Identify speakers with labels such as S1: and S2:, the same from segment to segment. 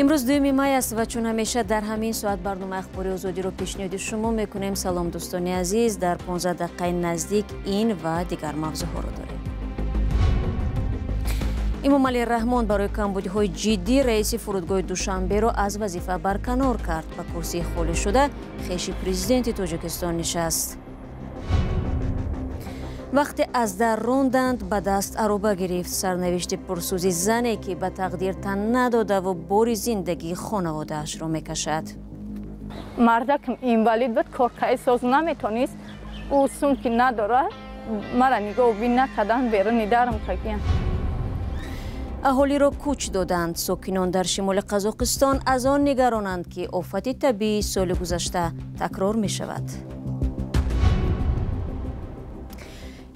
S1: Имрӯз 2 май аст ва чун ҳамеша дар ҳамин соат барномаи Ахбори Озодиро пешниҳоди шумо мекунем. Салом, дӯстони азиз. Дар 15 дақиқаи наздик ин ва дигар мавзӯъҳоро дорем. Эмомалӣ Раҳмон барои камбудиҳои ҷиддӣ раиси фурудгоҳи Душанберо аз вазифа барканор кард. Ба курсии холӣ шуда хеши президенти Тоҷикистон нишаст. Вақте аз дар ронданд, ба даст ароба гирифт. Сарнавишти пурсӯзи зане, ки ба тақдир тан надодаву бори зиндагии хонаводаашро мекашад.
S2: Мардакам инвалид буд, коркаи соз наметонист. Ӯ сумки надорад, мара нигоҳубин накардан, беруни дарм кагиян.
S1: Аҳолиро кӯч доданд. Сокинон дар шимоли Қазоқистон аз он нигаронанд, ки офати табиии соли гузашта такрор мешавад.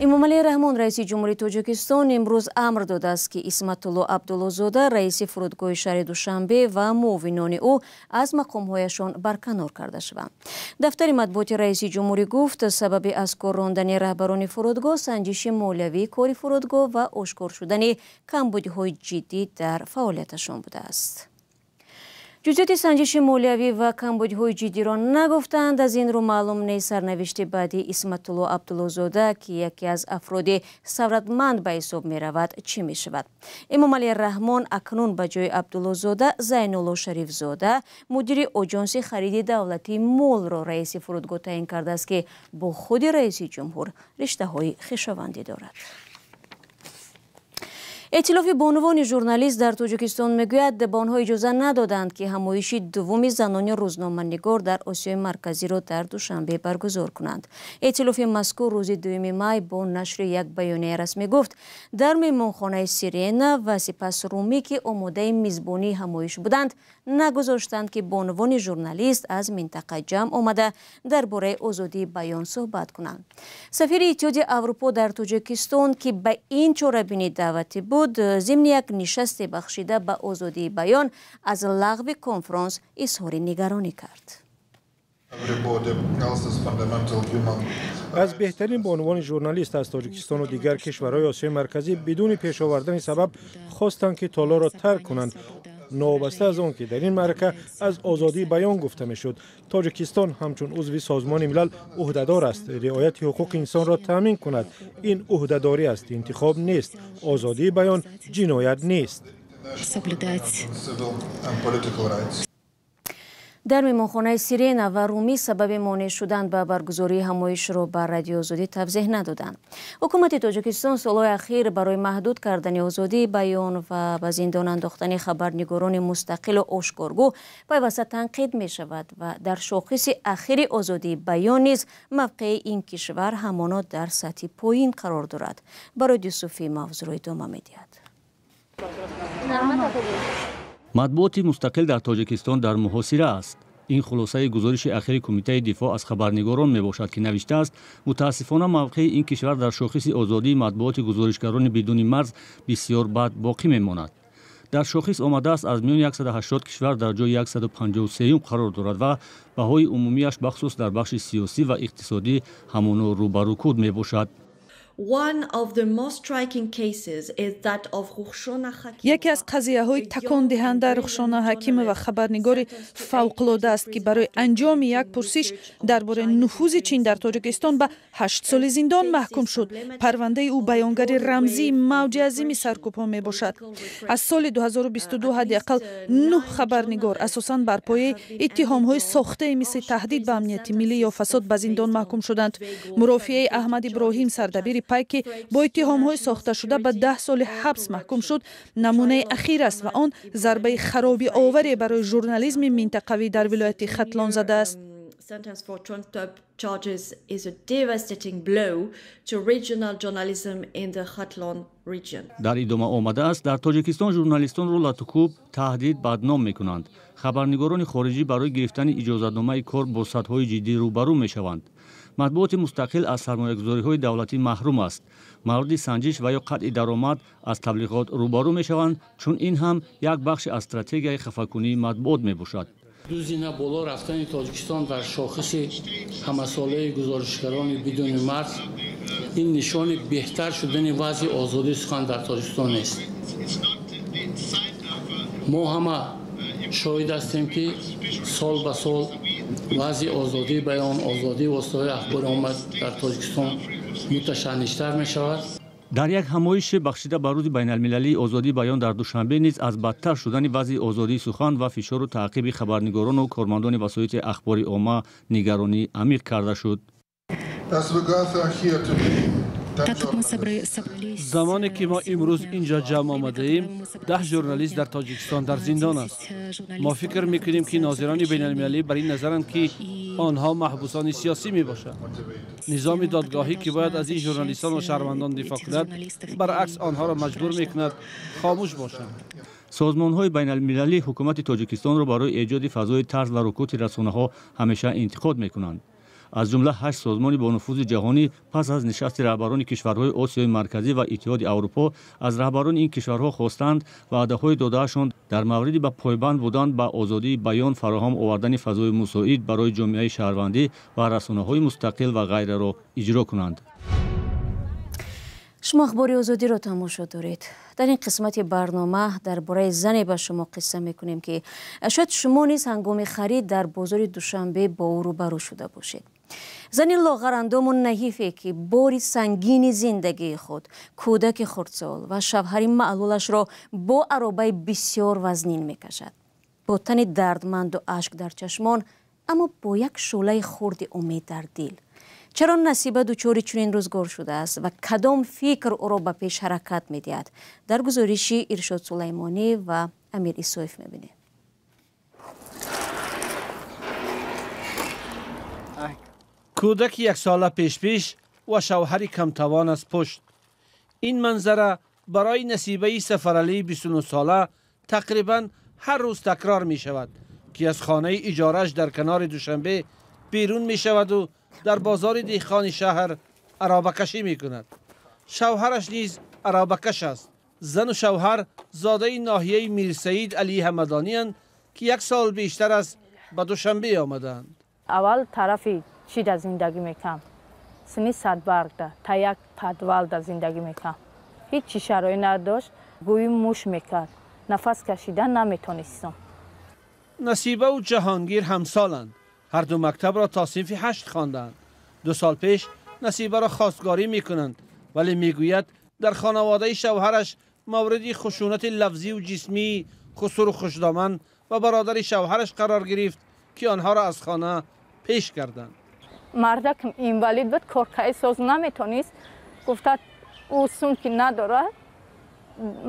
S1: Эмомалӣ Раҳмон, раиси ҷумҳурии Тоҷикистон, имрӯз амр додааст, ки Исматулло Абдуллозода, раиси фурудгоҳи шаҳри Душанбе, ва муовинони ӯ аз мақомҳояшон барканор карда шаванд. Дафтари матбуоти раиси ҷумҳурӣ гуфт, сабаби аз кор рондани раҳбарони фурудгоҳ санҷиши молиявии кори фурудгоҳ ва ошкор шудани камбудиҳои ҷиддӣ дар фаъолияташон будааст. Ҷузъиёти санҷиши молиявӣ ва камбудиҳои ҷиддиро нагуфтанд. Аз ин рӯ маълум нест, сарнавишти баъдии Исматулло Абдуллозода, ки яке аз афроди савратманд ба ҳисоб меравад, чӣ мешавад. Эмомалӣ Раҳмон акнун ба ҷои Абдуллозода Зайнулло Шарифзода, мудири оҷонси хариди давлатии молро раиси фурудгоҳ таъин кардааст, ки бо худи раиси ҷумҳур риштаҳои хешовандӣ дорад. Эътилофи бонувони журналист дар Тоҷикистон мегӯяд, ба онҳо иҷоза надоданд, ки ҳамоиши дуввуми занони рӯзноманигор дар Осиёи Марказиро дар Душанбе баргузор кунанд. Эътилофи мазкур рӯзи 2 май бо нашри як баёнияи расмӣ гуфт, дар меҳмонхонаи Сирена ва сипас Румӣ, ки омодаи мизбонии ҳамоиш буданд, нагузоштанд, ки бонувони журналист аз минтақа ҷамъ омада дар бораи озодии баён суҳбат кунанд. Сафири Иттиҳоди Аврупо дар Тоҷикистон, ки ба ин чорабинӣ даъватӣ буд, зимни як нишасте бахшида ба озодии баён аз лағви конфронс изҳори нигаронӣ кард.
S3: Аз беҳтарин бонувони журналист аз Тоҷикистону дигар кишварҳои Осиёи Марказӣ бидуни пеш овардани сабаб хостанд, ки толорро тарк кунанд. Новобаста аз он ки дар ин маърака аз озодии баён гуфта мешуд, Тоҷикистон ҳамчун узви Созмони Милал ӯҳдадор аст риояти ҳуқуқи инсонро таъмин кунад. Ин ӯҳдадорӣ аст, интихоб нест. Озодии баён ҷиноят нест.
S1: Дар меҳмонхонаи Сирена ва Румӣ сабаби монеъ шудан ба баргузории ҳамоишро ба Радиои Озодӣ тавзеҳ надоданд. Ҳукумати Тоҷикистон солҳои ахир барои маҳдуд кардани озодии баён ва ба зиндон андохтани хабарнигорони мустақилу ошкоргӯ пайваста танқид мешавад ва дар шохиси ахири озодии баён низ мавқеи ин кишвар ҳамоно дар сатҳи поин қарор дорад. Барои Юсуфӣ мавзӯъро идома медиҳад.
S4: Матбуоти мустақил дар Тоҷикистон дар муҳосира аст. Ин хулосаи гузориши ахири Кумитаи дифоъ аз хабарнигорон мебошад, ки навиштааст, мутаассифона мавқеи ин кишвар дар шохиси озодии матбуоти гузоришгарони бидуни марз бисёр бад боқӣ мемонад. Дар шохис омадааст, аз миёни 180 кишвар дар ҷои 153 қарор дорад ва баҳои умумиаш бахусус дар бахши сиёсӣ ва иқтисодӣ ҳамоно рӯ ба рукуд мебошад.
S5: Яке аз қазияҳои такондиҳанда Рухшона Ҳакимова, хабарнигори фавқулода аст, ки барои анҷоми як пурсиш дар бораи нуфузи Чин дар Тоҷикистон ба 8 соли зиндон маҳкум шуд. Парвандаи ӯ баёнгари рамзии мавҷи азими саркӯбҳо мебошад. Аз соли 2022 ҳадди ақал 9 хабарнигор асосан бар пояи иттиҳомҳои сохтаи мисли таҳдид ба амнияти миллӣ ё фасод ба зиндон маҳкум шуданд. Мурофиаи Аҳмад Иброҳим, сардабири Пай, ки бо иттиҳомҳои сохташуда ба 10 соли ҳабс маҳкум шуд, намунаи ахир аст ва он зарбаи харобиоваре барои журнализми минтақавӣ дар вилояти Хатлон задааст.
S4: Дар идома омадааст, дар Тоҷикистон журналистонро латукӯб, таҳдид, бадном мекунанд. Хабарнигорони хориҷӣ барои гирифтани иҷозатномаи кор бо садҳои ҷиддӣ рӯбарӯ мешаванд. Матбуоти мустақил аз сармоягузориҳои давлатӣ маҳрум аст. Мавриди санҷиш ва ё қатъи даромад аз таблиғот рӯбарӯ мешаванд, чун ин ҳам як бахши аз стратегияи хафакунии матбуот мебошад.
S6: Ду зина боло рафтани Тоҷикистон дар шохиси ҳамасолаи гузоришгарони бидуни марз ин нишони беҳтар шудани вазъи озодии сухан дар Тоҷикистон нест. Мо ҳама Шоҳид ҳастем, ки сол ба сол вазъи озодии баён, озодии воситаҳои ахбори омма дар Тоҷикистон муташанниҷтар мешавад.
S4: Дар як ҳамоише бахшида ба рӯзи байналмилалии озодии баён дар Душанбе низ аз бадтар шудани вазъи озодии сухан ва фишору таъқиби хабарнигорону кормандони васоити ахбори омма нигаронӣ амиқ карда шуд.
S7: Замоне ки мо имрӯз инҷо ҷамъ омадаем, 10 журналист дар Тоҷикистон дар зиндон аст. Мо фикр мекунем, ки нозирони байналмилалӣ бар ин назаранд, ки онҳо маҳбусони сиёсӣ мебошанд. Низоми додгоҳӣ, ки бояд аз ин журналистон ва шаҳрвандон дифоъ кунад, баръакс онҳоро маҷбур мекунад хомӯш бошанд.
S4: Созмонҳои байналмилалӣ ҳукумати Тоҷикистонро барои эҷоди фазои тарс ва рукути расонаҳо ҳамеша интиқод мекунанд. Аз ҷумла 8 созмони бонуфузи ҷаҳонӣ пас аз нишасти раҳбарони кишварҳои Осиёи Марказӣ ва Иттиҳоди Аврупо аз раҳбарони ин кишварҳо хостанд ваъдаҳои додаашон дар мавриди ба пойбанд будан ба озодии баён, фароҳам овардани фазои мусоид барои ҷомеаи шаҳрвандӣ ва расонаҳои мустақил ва ғайраро иҷро кунанд.
S1: Шумо Ахбори Озодиро тамошо доред. Дар ин қисмати барнома дар бораи зане ба шумо қисса мекунем, ки шояд шумо низ ҳангоми харид дар бозори Душанбе бо ӯ рӯбарӯ шуда бошед. Зани лоғарандому наҳифе, ки бори сангини зиндагии худ, кӯдаки хурдсол ва шавҳари маълулашро бо аробаи бисёр вазнин мекашад. Бо тани дардманду ашк дар чашмон, аммо бо як шӯълаи хурди умед дар дил. Чаро Насиба дучори чунин рӯзгор шудааст ва кадом фикр ӯро ба пеш ҳаракат медиҳад? Дар гузориши Иршод Сулаймонӣ ва Амир Исоев мебинем.
S7: Кӯдаки яксола пешпеш ва шавҳари камтавон аз пушт. Ин манзара барои Насибаи Сафаралии 29сола тақрибан ҳар рӯз такрор мешавад, ки аз хонаи иҷорааш дар канори Душанбе берун мешаваду дар бозори деҳқони шаҳр аробакашӣ мекунад. Шавҳараш низ аробакаш аст. Зану шавҳар зодаи ноҳияи Мирсаид Алии Ҳамадониянд, ки як сол бештар аст ба Душанбе омадаанд.
S2: Аввал тарафи чӣ да зиндагӣ мекардам, сини садбаргда та як подвалда зиндагӣ мекардам. Ҳеҷ шароит надошт, гӯӣ муш мекард, нафас кашидан наметонистам.
S7: Насибаву Ҷаҳонгир ҳамсоланд. Ҳар ду мактабро то синфи 8 хонданд. 2 сол пеш Насибаро хостгорӣ мекунанд, вале мегӯяд дар хонаводаи шавҳараш мавриди хушунати лафзиву ҷисмии хусуру хушдоман ва бародари шавҳараш қарор гирифт, ки онҳоро аз хона пеш карданд.
S2: Мардакам инвалид буд, коркаи соз наметонист. Гуфта ӯ сумки надорад,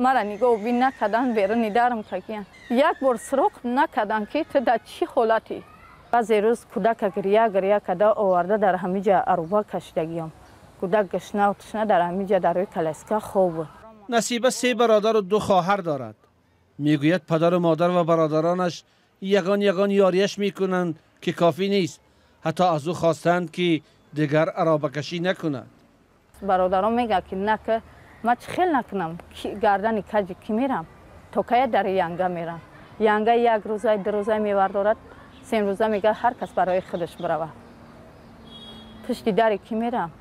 S2: мара нигоҳубин накардан, беруни дарм кагиян. Як бор суроғ накардан, ки ту дар чӣ ҳолатӣ. Баъзе рӯз кӯдака гиря гиря карда оварда дар ҳамиҷа аруба кашидагиям. Кӯдак гушнаву тушна дар ҳамиҷа дар рӯи коляска хоб буд.
S7: Насиба 3 бародару 2 хоҳар дорад. Мегӯяд падару модар ва бародаронаш ягон ягон ёрияш мекунанд, ки кофӣ нест. Ҳатто аз ӯ хостанд, ки дигар аробакашӣ накунад.
S2: Бародарон мегӯяд, ки нака, ман чӣ хел накунам, гардани каҷи ки мерам, то кая дар янга мерам. Янга як рӯза, 2 рӯза мевардорад, 3 рӯза мегӯяд ҳар кас барои худаш биравад. Пушти дари ки мерам?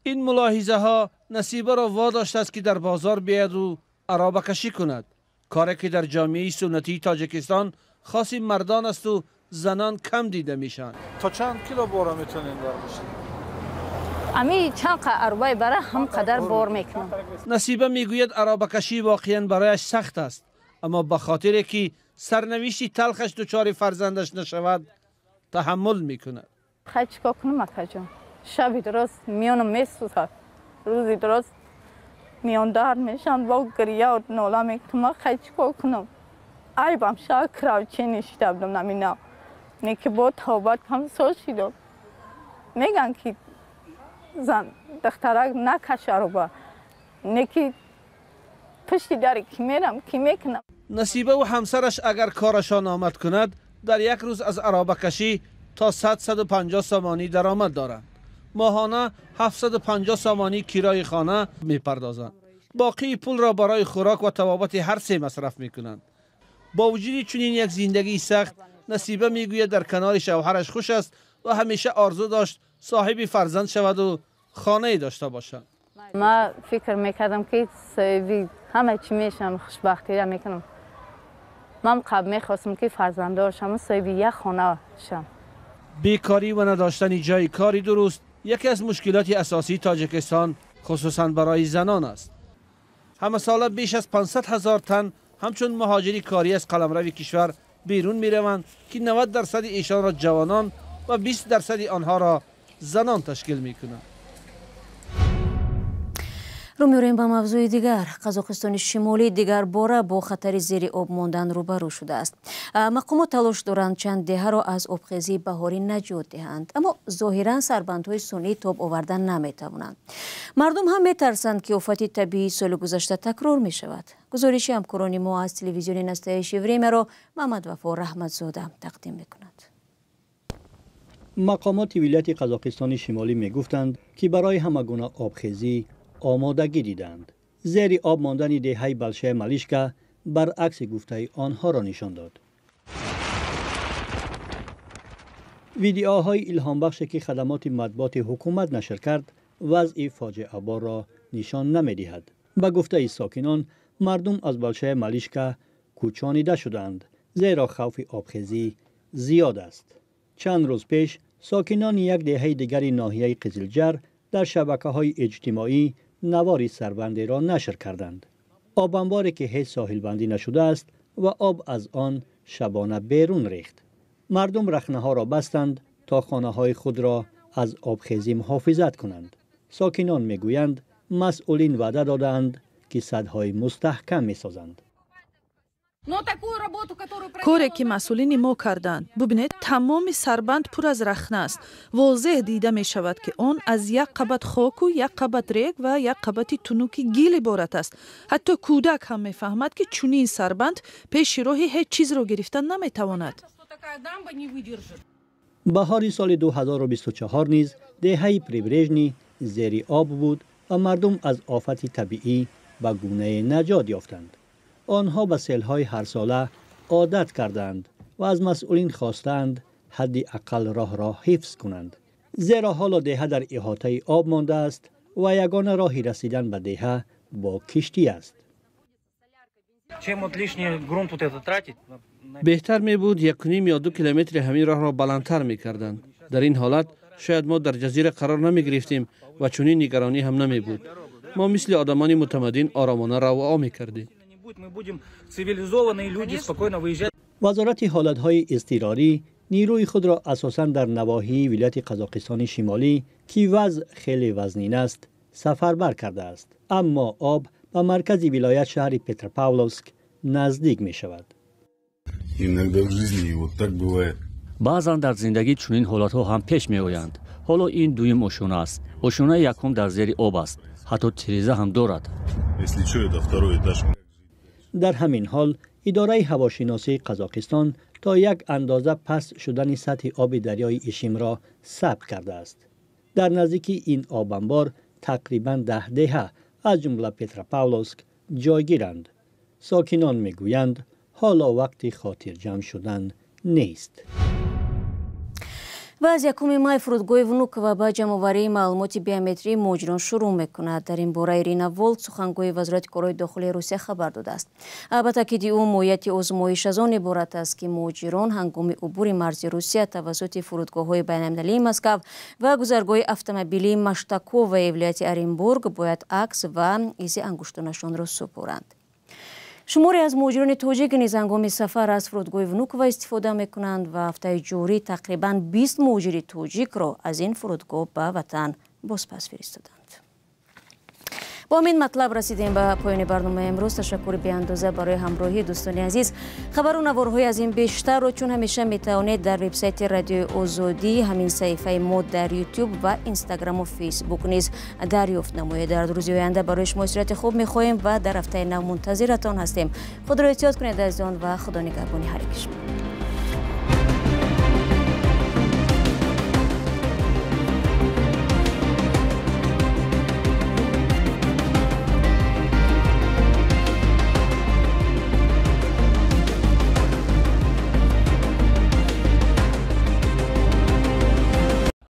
S7: Ин мулоҳизаҳо Насибаро водоштааст, ки дар бозор биёяду аробакашӣ кунад, коре ки дар ҷомеаи суннатии Тоҷикистон хоси мардон асту занон кам дида мешаванд.
S8: То чанд кило бора метавонем бардошт?
S2: Ами чанд арбаи бара ҳам қадар бор мекунам.
S7: Насиба мегӯяд аробакашӣ воқеан барояш сахт аст, аммо ба хотире ки сарнавишти талхаш дучори фарзандаш нашавад, таҳаммул мекунад.
S2: Хай чикор кунам, акаҷон? Шаби дуруст миёнам месӯзад, рӯзи дуруст миён дард мешавам, бо гиря нола мекунам. Хай чикор кунам? Айбам шаҳр кравче нишида будам намина. Не ки бо тавбат кам соз шидам. Мегӯянд, ки зан духтарак накаш ароба, не ки пушти дари ки мерам, ки мекунам.
S7: Насибаву ҳамсараш агар корашон омад кунад, дар як рӯз аз аробакашӣ то 100-150 сомонӣ даромад доранд. Моҳона 750 сомонӣ кирои хона мепардозанд. Боқии пулро барои хӯрок ва табобати ҳар се масраф мекунанд. Бо вуҷуди чунин як зиндагии сахт, Насиба мегӯяд дар канори шавҳараш хуш аст ва ҳамеша орзу дошт соҳиби фарзанд шаваду хонае дошта бошад.
S2: Ман фикр мекардам, ки соҳиби ҳама чӣ мешавам, хушбахтиро мекунам. Ман қабл мехостам ки фарзанддор шавам, соҳиби як хона шавам.
S7: Бекорӣ ва надоштани ҷои кори дуруст яке аз мушкилоти асосии Тоҷикистон, хусусан барои занон аст. Ҳамасола беш аз 500 ҳазор тан ҳамчун муҳоҷири корӣ аз қаламрави кишвар берун мераванд, ки 90% эшонро ҷавонон ва 20% онҳоро занон ташкил мекунанд.
S1: Рӯ меорем ба мавзӯи дигар. Қазоқистони Шимолӣ дигар бора бо хатари зери об мондан рӯбарӯ шудааст. Мақомот талош доранд чанд деҳаро аз обхезии баҳорӣ наҷот диҳанд, аммо зоҳиран сарбандҳои сунъӣ тоб овардан наметавонанд. Мардум ҳам метарсанд, ки офати табиии соли гузашта такрор мешавад. Гузориши ҳамкорони мо аз телевизиони «Настоящее время»-ро Муҳаммадвафо Раҳматзода тақдим мекунад.
S9: Мақомоти вилояти Қазоқистони Шимолӣ мегуфтанд, ки барои ҳама гуна обхезӣ омодагӣ диданд. Зери об мондани деҳаи Большая Малышка баръакси гуфтаи онҳоро нишон дод. Видеоҳои илҳомбахше, ки хадамоти матбуоти ҳукумат нашр кард, вазъи фоҷиаборро нишон намедиҳад. Ба гуфтаи сокинон, мардум аз Большая Малышка кӯчонида шуданд, зеро хавфи обхезӣ зиёд аст. Чанд рӯз пеш сокинони як деҳаи дигари ноҳияи Қизилҷар дар шабакаҳои иҷтимоӣ навори сарбандеро нашр карданд. Обанборе, ки ҳеҷ соҳилбандӣ нашудааст ва об аз он шабона берун рехт. Мардум рахнаҳоро бастанд, то хонаҳои худро аз обхезӣ муҳофизат кунанд. Сокинон мегӯянд, масъулин ваъда додаанд, ки садҳои мустаҳкам месозанд.
S5: Коре, ки масъулини мо карданд, бубинед, тамоми сарбанд пур аз рахна аст. Возеҳ дида мешавад, ки он аз як қабат хоку, як қабат рег ва як қабати тунуки гил иборат аст. Ҳатто кӯдак ҳам мефаҳмад, ки чунин сарбанд пеши роҳи ҳеҷ чизро гирифта наметавонад.
S9: Баҳори соли 2024 низ деҳаи Прибрежный зери об буд ва мардум аз офати табиӣ ба гунае наҷот ёфтанд. Онҳо ба селҳои ҳарсола одат карданд ва аз масъулин хостаанд, ҳадди ақал роҳро ҳифз кунанд, зеро ҳоло деҳа дар иҳотаи об мондааст ва ягона роҳи расидан ба деҳа бо киштӣ аст.
S7: Беҳтар мебуд 1.5 ё 2 километри ҳамин роҳро баландтар мекарданд. Дар ин ҳолат шояд мо дар ҷазира қарор намегирифтем ва чунин нигаронӣ ҳам намебуд. Мо мисли одамони мутамаддин оромона равуо мекардем.
S8: Мы будем цивилизованные люди, спокойно выезжать.
S9: Вазорати ҳолатҳои изтирорӣ нирӯи худро асосан дар навоҳии вилояти Қазоқистони Шимолӣ, ки вазъ хеле вазнин аст, сафарбар кардааст, аммо об ба маркази вилоят, шаҳри Петропавловск, наздик мешавад.
S10: Иногда в жизни вот так бывает.
S4: Баъзан дар зиндагӣ чунин ҳолатҳо ҳам пеш меоянд. Ҳоло ин дуюм ошёна аст. Ошёнаи якум дар зери об аст, ҳатто тиреза ҳам дорад.
S10: Если что, это второй этаж.
S9: Дар ҳамин ҳол идораи ҳавошиносии Қазоқистон то як андоза паст шудани сатҳи оби дарёи Ишимро сабт кардааст. Дар наздикии ин обанбор тақрибан 10 деҳа, аз ҷумла Петропавловск, ҷойгиранд. Сокинон мегӯянд, ҳоло вақти хотирҷамъ шудан нест.
S1: Ва аз 1 май фурудгоҳи Внуково ба ҷамъоварии маълумоти биометрии муҳоҷирон шурӯъ мекунад. Дар ин бора Ирина Волк, сухангӯи Вазорати корҳои дохилии Русия, хабар додааст. Ба таъкиди ӯ, моҳияти озмоиш аз он иборат аст, ки муҳоҷирон ҳангоми убури марзи Русия тавассути фурудгоҳҳои байналмилалии Москав ва гузаргоҳи автомобилии Маштаковаи вилояти Оренбург бояд акс ва изи ангуштонашонро супоранд. Шуморе аз муҳоҷирони тоҷик низ ҳангоми сафар аз фурудгоҳи Внуково истифода мекунанд ва ҳафтаи ҷорӣ тақрибан 20 муҳоҷири тоҷикро аз ин фурудгоҳ ба ватан бозпас фиристоданд. Бо ҳамин матлаб расидем ба поёни барномаи имрӯз. Ташаккури беандоза барои ҳамроҳӣ. Дӯстони азиз, хабару наворҳои аз ин бештарро, чун ҳамеша, метавонед дар вебсайти Радиои Озодӣ, ҳамин саҳифаи мо дар Ютуб ва Инстаграму Фейсбук низ дарёфт намоед. Дар рӯзи оянда барои шумо истироҳати хуб мехоҳем ва дар ҳафтаи нав мунтазиратон ҳастем. Худро эҳтиёт кунед, азизон, ва Худо нигаҳбони ҳар яки шумо.